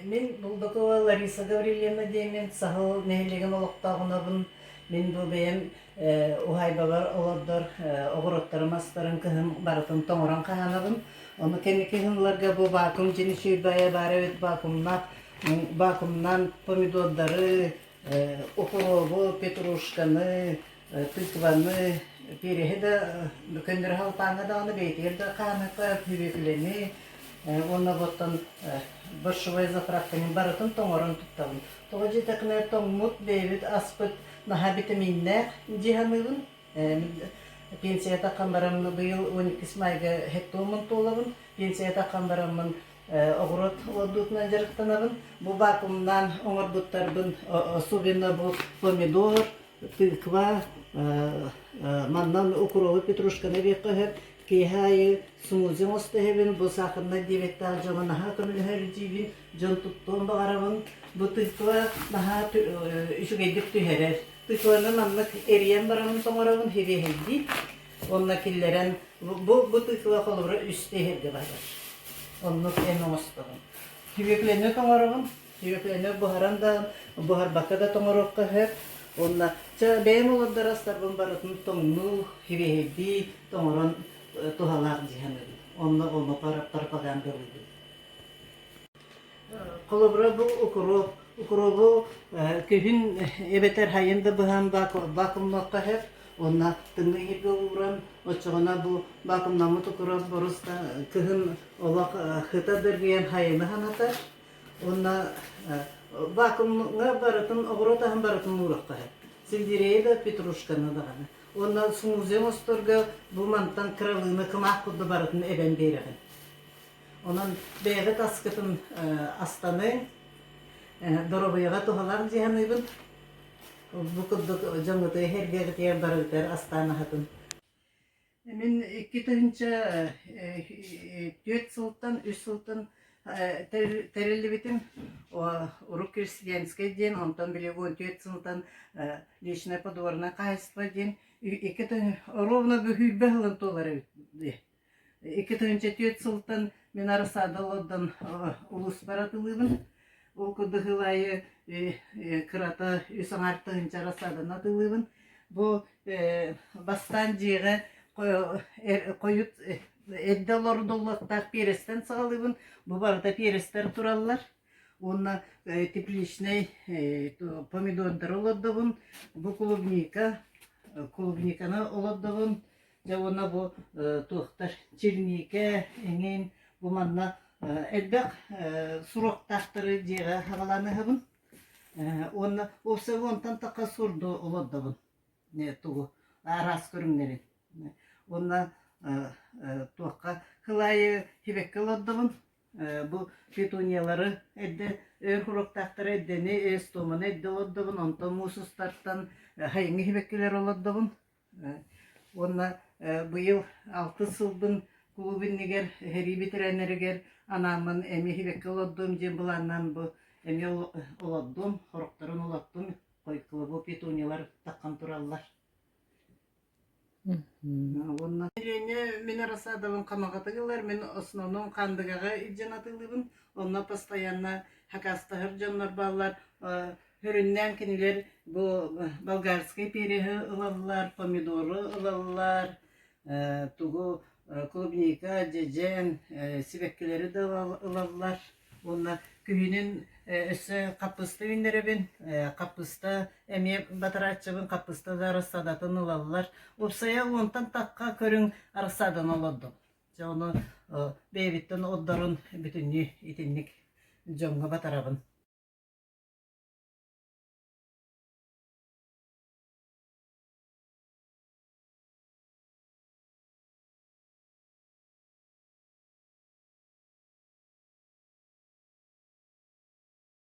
Мин Булдакова Лариса Гаврильевна диэммин Саһыл нэһилиэгин олохтооҕунабын. Мин бу бэйэм уһаайбабар олордор оҕуруоттарым астарын кыһын барытын тоҥорон хаһаанабын. Ону кэнники кыһынларга бу вакуум дьин үчүгэй баайа баар эбит вакуумнаах вакуумнан помидордары, укробу, петрушканы, тыкваны, переһи да көннөрү халпааҥҥа даҕаны бэйэтигэр да хаһаныахха бүбүөкүлэни уонна оттон борщевой заправканы барытын тоҥорон туттабын. Тоҕо диэтэххинэ тоҥмут бэйэбит аспыт наһаа битэмииннээх дии саныыбын. Пенсия таххан бараммын быйыл 12 майга хеттуоммун туолабын. Пенсия таххан бараммын оҕуруот олордуутунан дьарыктанабын. Бу вакуумнаан оҥорбуттарбын особенно бу помидор, тыква, манна укробу, петрушканы эбиэххэ сөп. Киэһэ аайы смузи оҥосто иһэбин. Бу сахарнай диабеттаах дьоҥҥо наһаа көмөлөһөр диибин. Дьон туттуон баҕарабын. Бу тыква наһаа үчүгэйдик түһэрэр. Тыкваны маннык эрийэн бараммын тоҥоробун, сибиэһэйдии. Уонна киллэрэн бу бу тыква холобура үстэ иһэргэ барар. Оннук эн оҥостобун. Сүбүөкүлэни тоҥоробун. Сүбүөкүлэни буһаран да, буһарбакка да тоҥоруохха сөп. Уонна чэ бэйэм олордор астарбын барытын тоҥнуу, сибиэһэйдии тоҥорон туһалаах дии саныыбын. Онно онно пропагандалыыбын. Холобура, бу укроп. Укробу күһүн эбэтэр сайын да быһан вакуумнуохха сөп уонна тымныы иһиргэ ууран, оччоҕуна бу вакуумнаммыт укроп боруста кыһын олох сыта дыргыйан сайыны санатар. Уонна вакуумҥа барытын, оҕуруот аһын барытын ууруохха сөп. Сельдерейи да, петрушканы даҕаны. Уонна смузи оҥосторго бу мантан кыралыыны кымаах курдук барытын эбэн биэрэҕин. Онон бэйэҕит аскытын астаныҥ, доруобуйаҕа туһалаах дии саныыбын. Бу курдук дьоҥҥутугар иһэргэҕитигэр барыгытыгар астаан аһатын. Мин 2004 сылтан, үс сылтан тэриллибитим. Урут Крестьянскай диэн, онтон билигин 14 сылтан личное подворное хаһаайыстыба диэн икки ровно бөһүүрбэ сылын туолар эбит дии. 2004 сылтан мин арассаада олордон улууспар атылыыбын. Ол курдук сыл аайы кырата үс аҥаар тыһыынча арассааданы атылыыбын. Бу бастаан дьиэҕэ хойут эрдэ олордуллуохтаах перецтэн саҕалыыбын. Бу барыта перецтэр тураллар. Уонна тепличнэй помидордары олордобун. Бу клубника, клубниканы олордобун. Дьэ уонна бу туохтар черника эҥин бу манна элбэх суруктаахтары дьиэҕэ хаҕалаан ыһабын. Уонна уопсай уонтан тахха сурду олордобун тугу араас көрүҥнэрин. Уонна туохха кылаайы сибэкки олордобун. Бу петуниялары эрдэ өр хуруктаахтары эрдэни эстоманы эрдэ олордобун, онтон муус устартан сайыҥҥы сибэккилэри олордобун. Уонна быйыл алтыс сылбын кулууп иннигэр сэрии бэтэрээннэригэр анааммын эмиэ сибэкки олордуом диэн былааннаан бу эмиэ олордум, сорохторун олортум, хойуккулабу петуниялар таххан тураллар. Уонна Леня мин рассадабын хамаҕатык ылар, мин основном Хаандыгаҕа илдьэн атыылыыбын, онно постоянно хакастаһар дьоннор бааллар, Сүрүннээн кинилэр бу болгарскай переһы ылаллар, помидору ылаллар, тугу клубника, дьэдьэн, сибэккилэри да ылаллар. Уонна күһүнүн өссө хаппыста үүннэрэбин. Хаппыста эмиэ батарааччыбын, хаппыста да рассадатын ылаллар. Уопсайа уонтан тахха көрүҥ рассаданы олордум. Дьэ ону бэйэбиттэн ордорун бүтүннүү итинник дьоҥҥо батарабын.